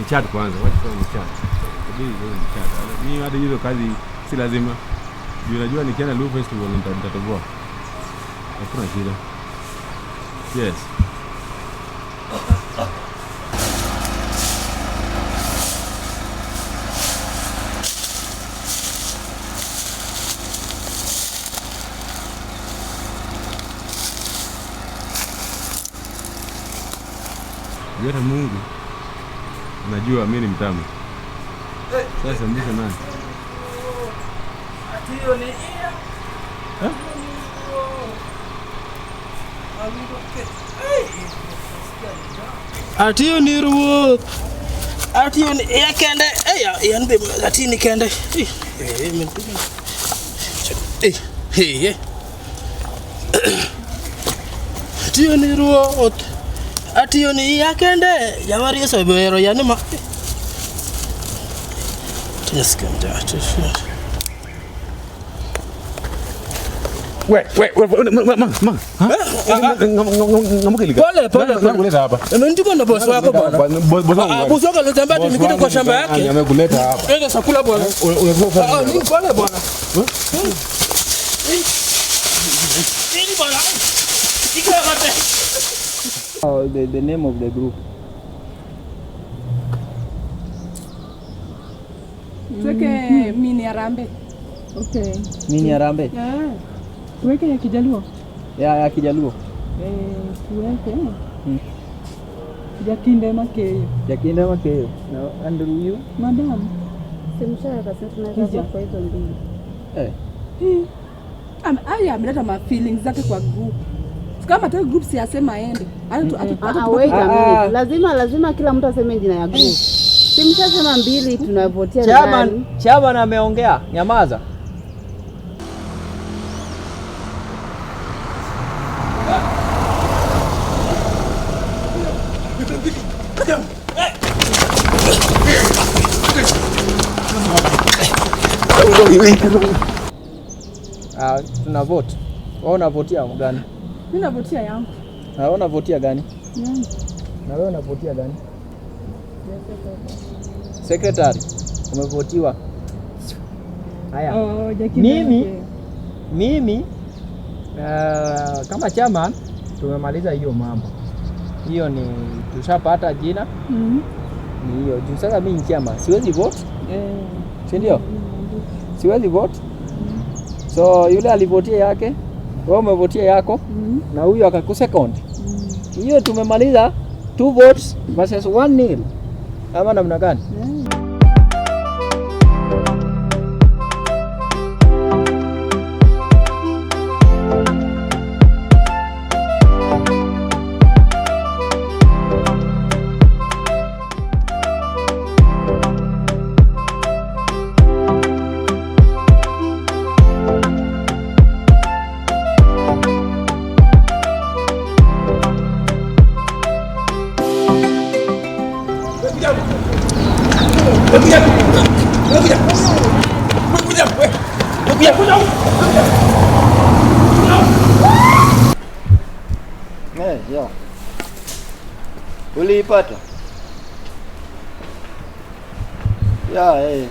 Ni chat kwanza, wacha kwanza ni chat. Inabidi kwanza ni chat. Mimi hata hizo kazi si lazima. Juu najua nikienda Luo Festival nitatoboa. Hakuna shida. Yes. Juu hata Mungu anajua mimi ni mtamu. Sasa mbisha nani? Atiyo ni iya. Eh? Atiyo ni ruoth. Atiyo ni iya kende. Eh, yan be atini kende. Eh, eh, min. Eh, eh, eh. Atiyo ni ruoth. Atiyo ni iya kende. Jamari Yesu obero yani ma. Tunyasikia. We, we, we, ma, ma. Ha? Ngamukelika. Pole, pole, pole. Nakuleta hapa. Ndio na boss wako bwana. Boss wangu. Ah, boss wako alitembea ati nikuje kwa shamba yake. Amekuleta hapa. Wewe chakula bwana. Ah, nini pole bwana. Nini bwana? Iko wapi? Oh, the name of the group. Tuweke Mini Harambee. Okay. Mini Harambee? Yeah. Tuweke ya Kijaluo. Ya Kijaluo. Eh, tuweke. Jakinde Makeyo. Jakinde Makeyo. Na Andrew you? Madam. Simshaya kasi tunaweza kwa hizo mbili. Eh. Aya ameleta ma feelings zake kwa group. Kama tu group si asema aende. Hata wait a minute. Lazima kila mtu aseme jina ya group. Simshasema mbili tunavotia nani? Chairman ameongea. Nyamaza. Tuna vote. Wewe unavotia gani? Mimi navotia yangu. Na wewe unavotia gani? Yangu. Na wewe unavotia gani? Secretary, umevotiwa. Haya. Oh, Mimi kama chairman tumemaliza hiyo mambo. Hiyo ni tushapata jina. Ni hiyo. Juu sasa mimi ni chairman, siwezi vote. Si ndio? Siwezi vote. So yule alivotia yake, wewe umevotia yako, na huyu akakusecond. Hiyo tumemaliza 2 votes versus 1-0. Ama namna gani? Yeah. Uliipata? Yeah, eh.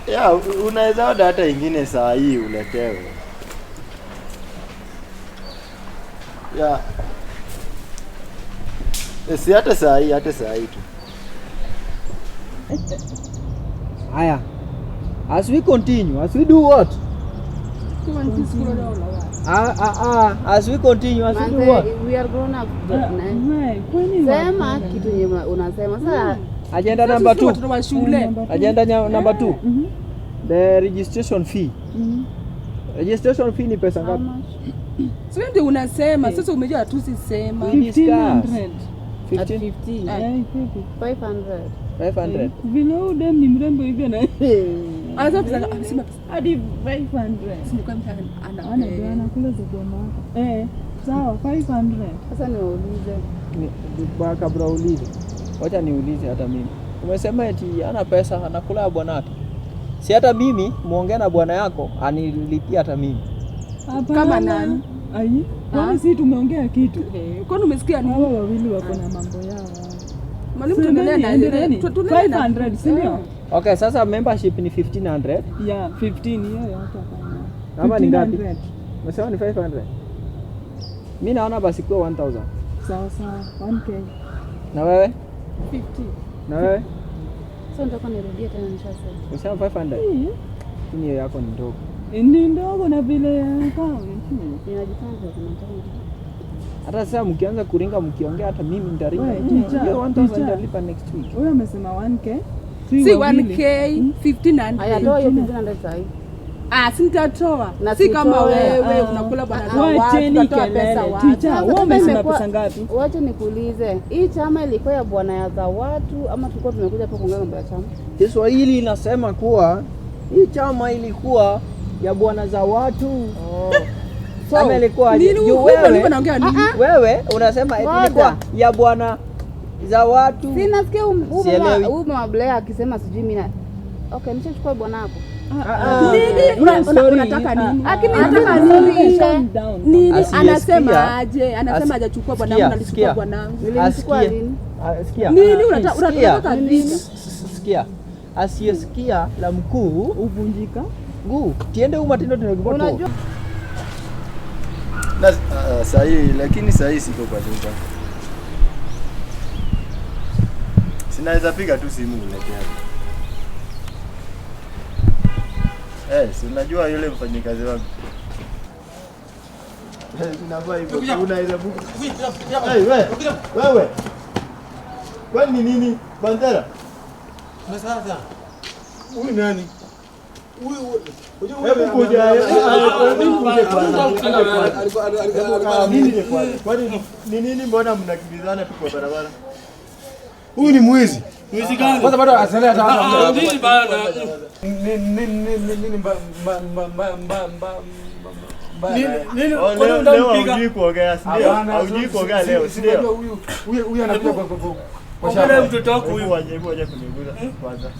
Yeah, unaweza order hata ingine saa hii uletewe. Yeah. Si hata saa hii, hata saa hii tu. Haya. As we continue, as we do what? As we continue, as we do what? We are grown up. Sema kitu yenye unasema. Sasa agenda number 2. Agenda number 2. The registration fee. Registration fee ni pesa ngapi? Sio ndio unasema, sasa umejua tu sisema. 1500. 15. 500. 500. Vile huyu dem ni mrembo hivi ana. Anasema pesa hadi 500. Sikuwa ana anakula za jamaa. Eh, sawa 500. Sasa niulize. Kabla uulize. Wacha niulize hata mimi. Umesema eti ana pesa anakula bwanake. Si hata mimi muongee na bwana yako anilipia hata mimi. Kama nani? Ai, kwani si tumeongea kitu? Kwani umesikia nini? Hawa wawili wako na mambo yao. Mwalimu, tuendelee na Endeleeni. tuendelee na 500, si ndio? Okay, sasa membership ni 1500. Yeah, 15 hiyo yote hapana. Ama ni ngapi? 1500. Umesema ni 500. Mimi naona basi kwa 1000. Sawa sawa, 1K. Na wewe? 50. Na wewe? So nitakuwa nirudie tena nishasema. Umesema 500. Lakini hiyo yako ni ndogo. Ni ndogo na vile kama Ninajifanya kuna tano. Hata sasa mkianza kuringa mkiongea hata mimi nitaringa. Wewe, teacher, Hiyo 1000 teacher. nitalipa next week. Huyo amesema 1K. Si wawili. 1K, 1500. Haya, toa hiyo 1500 sasa hivi. Ah, si nitatoa. Na Si kama sitoe. wewe unakula bwana za watu, Wacheni utatoa pesa kelele. wapi? Teacher, Sasa wewe kama umesema imekuwa- pesa ngapi? Wacha nikuulize, hii chama ilikuwa ya bwana ya za watu ama tulikuwa tumekuja hapa kuongea mambo ya chama? Kiswahili inasema kuwa hii chama ilikuwa ya bwana za watu. So, Ama ilikuwa aje? Nini Juu huyu wewe, mwalimu anaongea nini? wewe unasema eti Ngoja. ilikuwa ya bwana za watu. Si nasikia Sielewi. huyu mama Blair akisema sijui mimi na Okay, nishachukua bwana wako. Nini? Story. Unataka nini? Lakini Unataka sisi nini? Calm down. Nini? Asiyesikia. Anasema aje? Anasema Asi- hajachukua Sikia, bwanangu, nalichukua sikia. bwanangu. Nilimchukua Asikie. lini? Sikia. Nini Sikia. unataka nini? Sikia. Asiyesikia la mkuu Uvunjika. nguu. Tiende uma tindo tindo Unajua Na sahii, lakini sahii siko kwa nyumba. Sinaweza piga tu simu uniletee hapa. Eh, si unajua yule mfanyikazi wangu. Eh, sinavaa hivyo. Unaweza buku. Hey, wewe. Wewe. Kwani ni nini? Bandera. Huyu nani? Huyu Hebu kuja. Hebu kuja kwanza. Nini kwanza? Kwani ni nini mbona mnakimbizana tu kwa barabara? Huyu ni mwizi. Mwizi gani? Kwanza bado asalia hata hapa. Nini bana? Nini mba mba mba mba mba mba mba. Nini? Oh, Kwani leo leo unampiga? haujui kuongea, si ndio? Haujui kuongea leo, si ndio? Huyu anakuja kwa kwa Kwa shamba. mtoto wako Hebu huyu. waje, hebu waje kuniguza kwanza.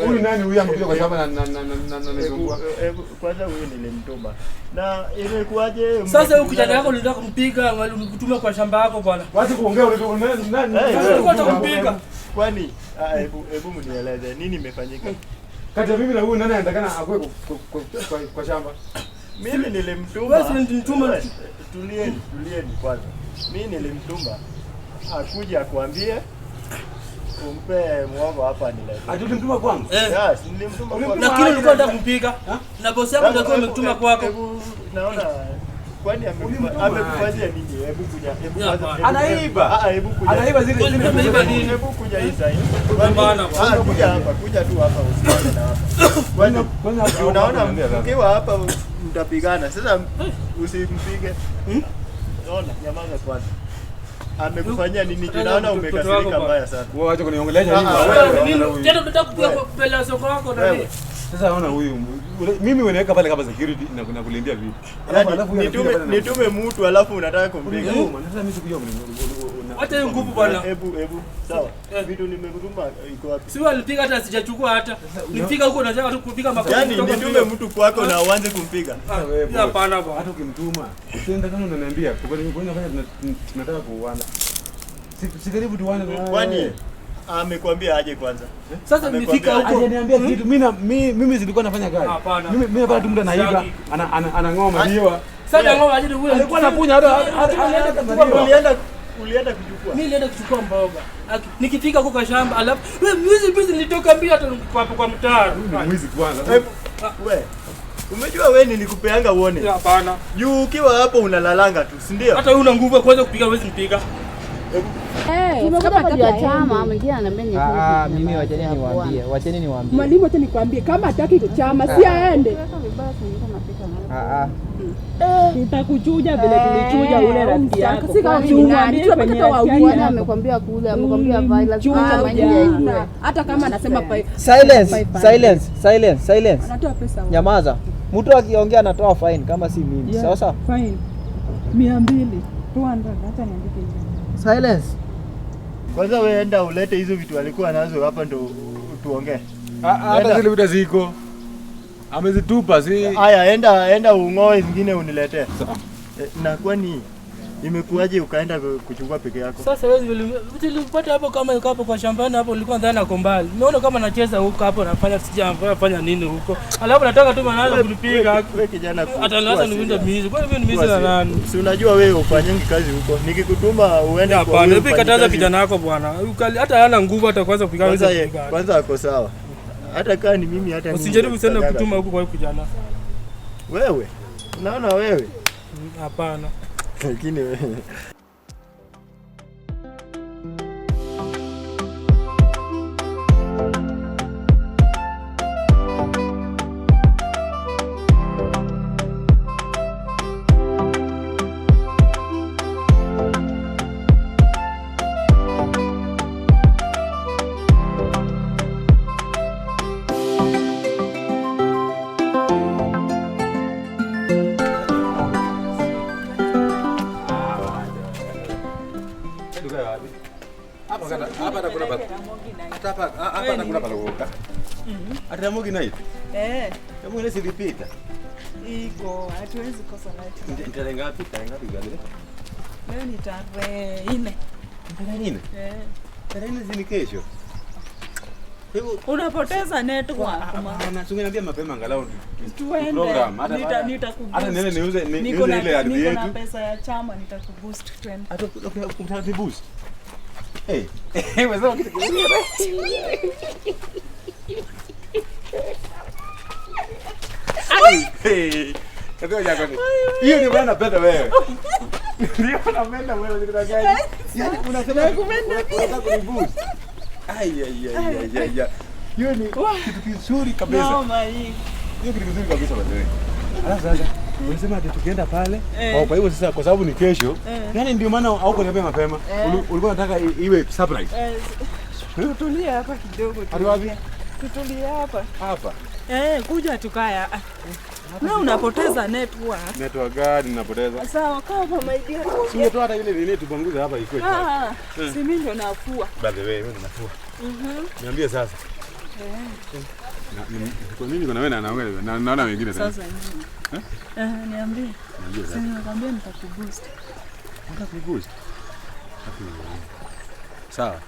Huyu nani huyu amekuja kwa shamba na na na na na Hebu na hebu kwanza huyu nilimtuma. Na imekuwaje? Sasa huyu kijana yako ulitaka kumpiga, ulimtuma kwa shamba yako bwana. Wacha kuongea nani nani. Hey, Sasa ulikuwa unataka kumpiga. Kwani hebu hebu mnieleze nini imefanyika? Kati ya mimi na huyu nani anatakana akue kwa shamba? Mimi nilimtuma. Wewe si ulimtuma. Wewe, Tulieni, tulieni kwanza. Mimi nilimtuma akuje akuambie umpe muogo hapa nilete. Ati ulimtuma kwangu? Eh. Yes, nilimtuma kwako. Lakini ulikuwa unataka kumpiga. Na bosi yako ndio alikuwa amekutuma kwako. Hebu naona kwani Ulimtuma amekufanyia nini? Hebu kuja, hebu Ya, kwanza. bwana. Anaiba. Ah, hebu kuja. Anaiba zile zile. Ameiba nini? Hebu kuja hii sasa. Bana, bwana. Ah, kuja hapa, kuja tu hapa usimame na hapa. Kwani Kwanza unaona mkiwa hapa mtapigana. Sasa usimpige. Ona, nyamaza kwanza. Amekufanyia nini? Tunaona umekasirika mbaya sana. Wewe acha kuniongelesha hivi. Ah, wewe. Nini? Tena unataka kupiga kwa mbele ya soko wako na nini? Sasa ona huyu mimi unaweka pale kama security na kulindia vitu. Yaani, nitume mtu alafu unataka kumpiga. Sasa mimi sikujua Wacha hiyo nguvu bwana. Hebu hebu sawa. Vitu nimekutuma iko wapi? Si wewe alipiga hata sijachukua hata. Nilifika huko nataka tu kupiga makofi. Yaani kutoka nitume mbio. mtu kwako na uanze kumpiga. Ah, hapana bwana. Hata ukimtuma usienda kama unaniambia kwa nini unafanya tunataka kuuana. Si karibu tuane. Kwani amekwambia aje kwanza? Sasa nilifika huko. Hajaniambia kitu. Mimi mimi zilikuwa nafanya kazi. Hapana. Mimi napata tu mtu anaiba, anang'oa maziwa. Sasa ng'ombe aje huyo. Alikuwa anakunya hata hata Ulienda kuchukua. Mimi nilienda kuchukua mboga. Nikifika huko kwa shamba alafu wewe mwizi mwizi nilitoka mbio hata kwa kwa mtaro. Mwizi kwanza. Wewe umejua wewe nilikupeanga uone. Hapana. Juu ukiwa hapo unalalanga tu, si ndio? Hata wewe una nguvu ya kuweza kupiga huwezi mpiga. Tumekuja kwa juu ya chama, mwingine ananiambia ni Ah, mimi wacheni niwaambie, wacheni niwaambie. Mwalimu, acha nikwambie kama hataki chama si aende. Ah ah. Tutakuchuja vile tulichuja ule rafiki yako. Si kama mimi nani, tunapata wawili. Kwani amekwambia kule, amekwambia vai, lazima chama ingie ikule. Hata kama anasema pai. Silence, silence, silence, silence. Anatoa pesa. Nyamaza. Mtu akiongea anatoa fine kama si mimi. Sawa sawa? Fine. 200. 200, acha niandike hiyo. Silence. Kwanza wewe enda ulete hizo vitu alikuwa nazo hapa ndo tuongee. Hata zile vitu ziko. Amezitupa si. Haya, enda ung'oe zingine uniletee. Na kwani imekuwaje ukaenda kuchukua peke yako? Sasa wewe ulipata hapo kama yuko hapo kwa shambani hapo, ulikuwa ndani na kombali. Nimeona kama anacheza huko hapo, anafanya sijafanya nini huko. Alafu nataka tu manaanza kunipiga. Wewe kijana, Ataniacha niwinde mizi. Kwani mimi ni mizi na nani? Si unajua wewe ufanyangi kazi huko. Nikikutuma uende kwa Hapana, hebu kataza kijana wako bwana. Hata hana nguvu hata kwanza kupigana hizo. Kwanza ako sawa. Hata kama ni mimi hata mimi. Usijaribu sana kutuma huko kwa kijana. Wewe? Unaona wewe? Hapana. Lakini wewe. Hata night. Eh. Kama ile silipita. Iko, hatuwezi kosa night. Tarehe ngapi? Tarehe ngapi gani? Leo ni tarehe 4. Tarehe 4? Eh. Tarehe 4 ni kesho. Hivyo unapoteza network. Hapana, tungeniambia mapema angalau tuende. Program hata nitakuboost. Hata nene niuze niuze ile ardhi yetu. Niko na pesa ya chama nitakuboost twende. Hata ukitaka boost. Eh. Eh, wewe kitu kingine. Hey, hiyo ndio maana napenda wewe. Ndio napenda wewe kitu gani? Yaani unasema unataka kuniboost. Ai ai ai ai ai. Hiyo ni kitu kizuri kabisa. Noma hii. Hiyo kitu kizuri kabisa by the way. Alafu sasa unasema ati tukienda pale, kwa hivyo sasa kwa sababu ni kesho, yaani ndio maana haukuniambia mapema. Ulikuwa unataka iwe surprise. Tutulie hapa kidogo tu. Wapi? Tutulie hapa. Hapa. Kuja tukaya. Na unapoteza network. Network gani ninapoteza? Sawa, kaa hapa my dear. Si ungetoa hata ile nini tupunguze hapa ikuwe. Si mimi ndio nafua. By the way, mimi ndio nafua. Niambie sasa. Na kwa nini kuna wewe na naona wengine sasa? Sasa. Niambie. Niambie sasa. Si nimekwambia nitakuboost. Nitakuboost. Sawa.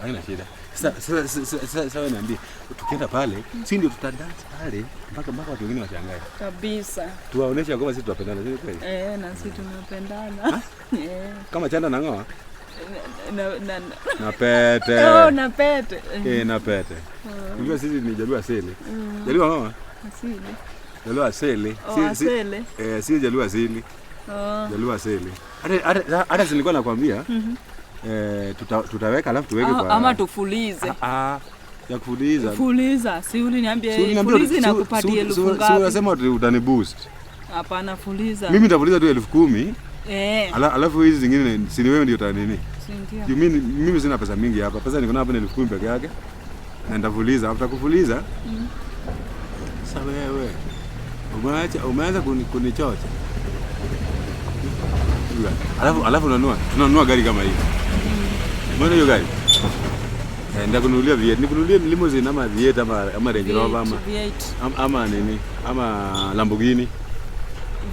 Haina shida. Sasa wewe niambie, tukienda pale, si ndio tutadance pale mpaka watu wengine washangae. Kabisa. Tuwaoneshe kwamba sisi tunapendana, si kweli? Na sisi tunapendana. Kama chanda na ngoa? Na pete. Oh, na pete. Na pete. Unajua sisi ni Jaluo asili. Jaluo mama? Asili. Jaluo asili. Si asili. Si Jaluo asili. Jaluo asili. Hata nilikuwa nakwambia. Tutaweka alafu tuweke kwa ama tufulize. Ya kufuliza. Fuliza, si uliniambia fuliza inakupatia 1000 ngapi? Si unasema utani boost. Hapana, fuliza. Mimi nitafuliza tu 10,000. Alafu hizi zingine si ni wewe ndio utanini. Si ndio. You mean mimi sina pesa mingi hapa. Pesa niko nayo hapa ni 10,000 peke yake. Na nitafuliza, after kufuliza. Sasa wewe umeanza kunichocha. Alafu tunanunua gari kama hii. Mbona hiyo gari? Nitakununulia V8. Nikununulie limousine ama V8 ama Range Rover ama V8. Ama nini? Ama Lamborghini.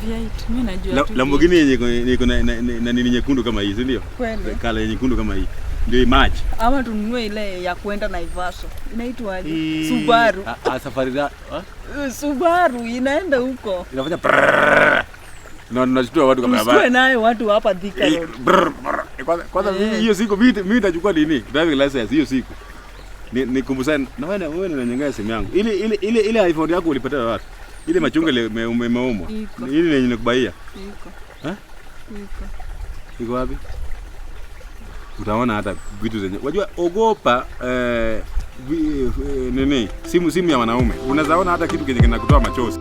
V8 mimi najua tu. Lamborghini yenye iko na nini nyekundu kama hii, si ndio? Kweli. Kala yenye nyekundu kama hii. Ndio image. Ama tununue ile ya kuenda Naivasha. Inaitwaje? Subaru. Safari da. Subaru inaenda huko. Inafanya na tunashtua watu kama barabara. Tusiwe nayo watu hapa Thika Road. Kwanza mimi hiyo siku mimi nitachukua nini? Driving license hiyo siku. Nikumbusane na wewe unanyang'anya simu yangu. Ile iPhone yako ulipata wapi? Ile machungwa ile imeumwa. Ile yenye nikubaia. Iko. Iko. Iko wapi? Utaona hata vitu zenye. Unajua ogopa nini? Simu ya wanaume. Unaweza ona hata kitu kenye kinakutoa machozi.